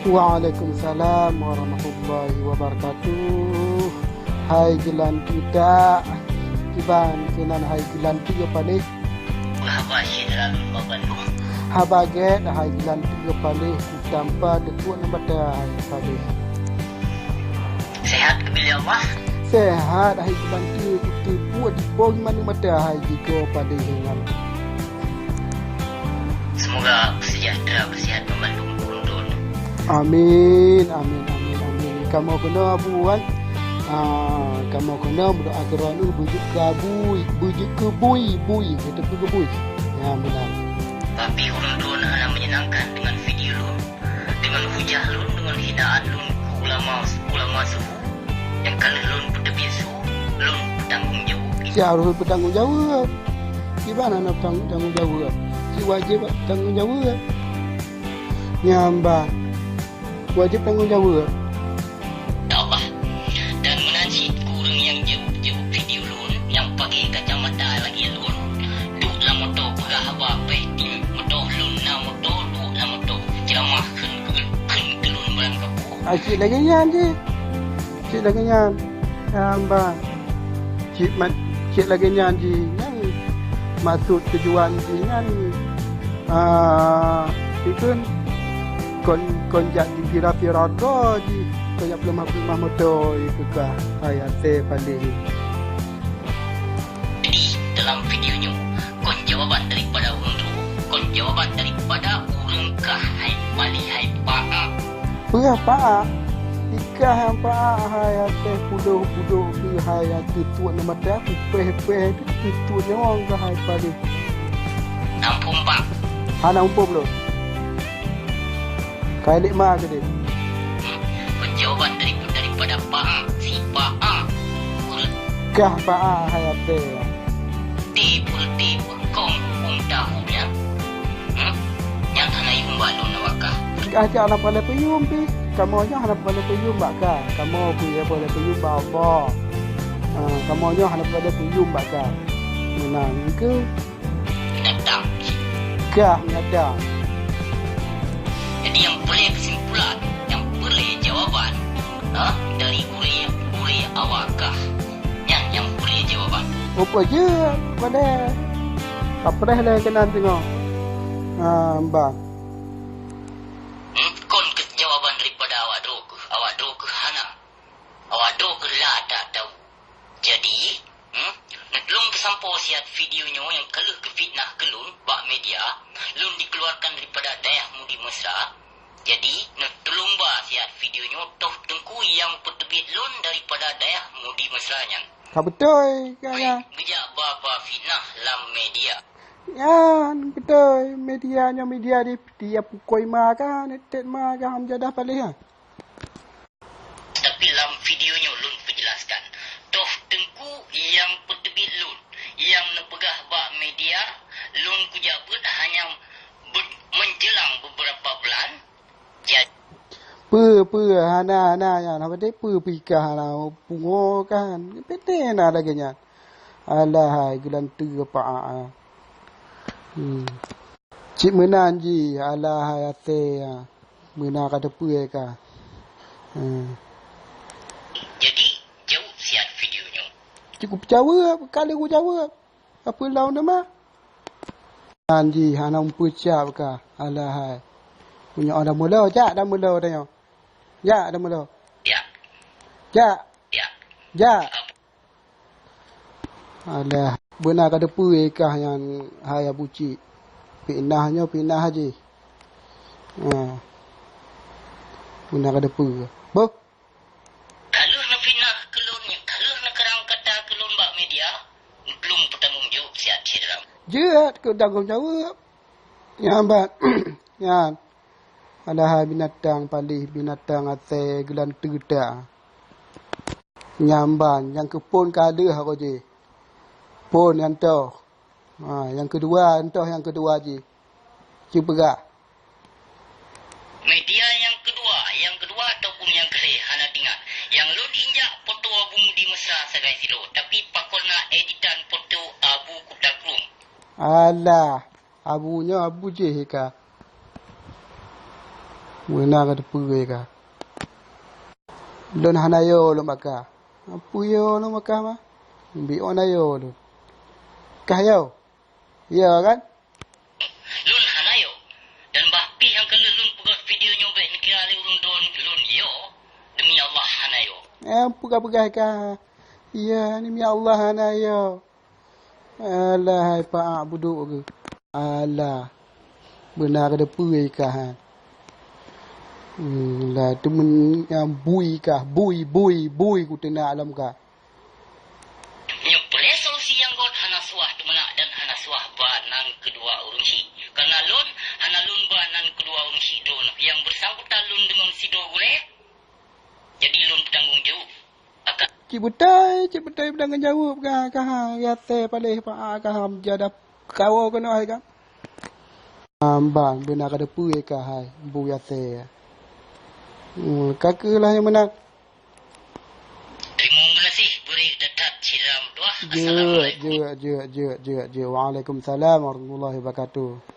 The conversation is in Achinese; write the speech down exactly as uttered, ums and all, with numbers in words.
Waalaikumsalam warahmatullahi wabarakatuh. Hai geulanteue, kiban keunan hai geulanteue paléh. Haba syedara lôn bak bandum. Haba gét hai geulanteue paléh, kutampa teutuek nibak mata hai paléh. Sehat keubiet lé Allah? Sehat hai geulanteue, kuteupuek di boh iman mata hai jigo paléh nyan. Semoga sejahtera, bersehat membandung ureuëng droen. Amin, amin, amin, amin. Kamoe keunoe Abu kan? Ah, kamoe keunoe meudoa keu droeneuh beujeuet keu bui, beujeuet keu bui, bui, kata keu bui. Ya, benar. Tapi ureuëng droen hana menyenangkan dengan video lôn, dengan hujah lôn, dengan hinaan lôn keu ulama, ulama suhu. Nyang ka lheueh lôn peuteubiet su, lôn peutanggong jaweueb. Cit harôh peutanggong jaweueb. Kiban hana peutanggong jaweueb. Cit wajéb peutanggong jaweueb. Nyan ban. Wajéb tanggong jaweueb. Taubat. Dan meunan cit keu ureuëng nyang jaweueb-jaweueb video lôn, nyang pakai kacamata lagée lôn, duek lam moto peugah haba péh, di moto lôn na moto, duek lam moto, ceramah kheun keu, kheun keu lôn barang kapeue. Ah, cit lagée nyan jih. Cit lagée nyan. Nyan ban. Cit mat-, cit lagée nyan jih. Nyan maksud tujuan jih nyan. Ah, ikheun kon, kon jak di pira-pira droe jih. Kon jak peuleumah-peuleumah moto jih keu kah. Hai asée paléh. Jadi, dalam video nyoe, kon jawaban daripada ureuëng droe, kon jawaban daripada ureuëng kah hai paléh hai paak. Peugah paak, ikah nyang paak hai asée pudôh-pudôh keu hai nyang teutuek nibak mata, kupéh-péh teutuek nyawöng kah hai paléh. Ampôn, Pak. Hana muphom lôn. Kai lé ma keudeh. Hmm, jawaban dari, daripada paak, si paak. Ureuëng. Kah paak hai asée. Ti peureute peukong huköm tahu nyan. Hmm? Nyan hana yuem bak lôn awak kah. Kah cit hana peureulée peuyuem pih. Kamoe nyoe hana peureulée peuyuem bak kah. Kamoe pih hana peureulée peuyuem bak Allah. Ha, kamoe nyoe hana peureulée peuyuem bak kah. Meunan keuh. Binatang. Kah binatang. Jadi nyang peureulée keusimpulan, nyang peureulée jawaban, ha, dari ureuëng, ureuëng awak kah. Nyan nyang peureulée jawaban. Upa jeuet, padahai. Kapreh lé keunan teungoh. Ah, bah. Hmm, kon keuh jawaban daripada awak droe keuh. Awak droe keuh hana. Awak droe keuh la that tahu. Jadi, hmm, neutulông peusampoe siat video nyoe nyang ka lheueh geufitnah keu lôn bak media, lôn dikeluarkan daripada dayah Mudi Mesra. Jadi, neutulông ba siat video nyoe toh teungku nyang peuteubiet lôn daripada dayah Mudi Mesra nyan. Ka beutôi, ka, ka. Geujak ba-ba fitnah lam media. Nyan, beutôi. Media nyoe media di, di pukoi ma ka, neutet ma ka, ham jadah paléh, ha. Tapi lam video nyoe lôn peujeulaskan, toh teungku nyang peuteubiet lôn, nyang neupeugah bak media, lôn kujak beuet hanya be-, menjelang beberapa bulan, ja-, Peue, peue, hana, hana nyan, hana padé peue pih kah hana pungo kan. Pete na lagée nyan. Alah hai geulanteue paak. Hmm. Cit meunan jih, alah hai asée, meunan ka teupeue ka. Hmm. Jadi, jaweueb siat video nyoe. Cit kujaweueb, ka lheueh kujaweueb. Apa lom teuma? Nyan jih hana meupeucap ka, alah hai. Meunyoe ada meulo, jak dan meulo tanyoe. Jak dan meulo. Ya. Jak. Ya. Jak. Alah, beuna ka teupeue kah nyan hai Abu Cik. Fitnah nyoe fitnah jih. Ha. Beuna ka teupeue. Boh. Ka lheueh neufitnah keu lôn, ka lheueh neukeurang kata keu lôn bak media, neutulông peutanggong jaweueb siat syedara. Jeuet keu tanggong jaweueb. Nyan ban, nyan. Padahai binatang paléh, binatang asée geulanteue ta. Nyan ban, nyang keu phon ka lheueh uroe jih. Phon nyang toh. Ha, nyang keudua, toh nyang keudua jih. Cuba peugah. Media nyang keudua, nyang keudua ataupun nyang keulhée hana teuingat. Nyang lôn injak poto Abu Mudi Mesra sagai sidroe, tapi pakon na editan poto Abu Kuta Krueng. Alah, Abu nyoe Abu jih ka. Meunan ka teupeue ka. Lôn hana yo lôn baka. Peue yo lôn baka mah? Biôh na yo lôn. Kah yo? Yo kan? Lôn hana yo. Dan bah pih nyang keuneuk lôn peugah video nyoe bèk neukira lé ureueng droe lôn yo. Demi Allah hana yo. Eh, peugah-peugah ka. Ya, demi Allah hana yo. Alah, hai Pak Buduk ke. Alah. Beuna ka teupeue ka, ha. Hmm, lah, teumeunyang bui ka, bui, bui, bui kuteunak lom ka. Nyoe peureulèe solusi nyang gèt hana suah teumeunak dan hana suah ba nan keudua ureueng syiek. Karena lôn hana lôn ba nan keudua ureueng syiek droeneuh nyang bersangkutan lôn deungon sidroe gurèe. Jadi lôn peutanggong jaweueb. Cit beutôi, cit beutôi peutanggong jaweueb ka, ka ha, ya teuh paléh pa ka ham jadah kawo keunoe hai ka. Ambang beuna ka teupeue ka hai, bu ya teuh. Hmm, ka keuh lah nyang meunan. Terima kasih, beri tetap siram doa. Jeuet, Assalamualaikum. Jeuet, jeuet, jeuet, jeuet, jeuet. Waalaikumsalam warahmatullahi wabarakatuh.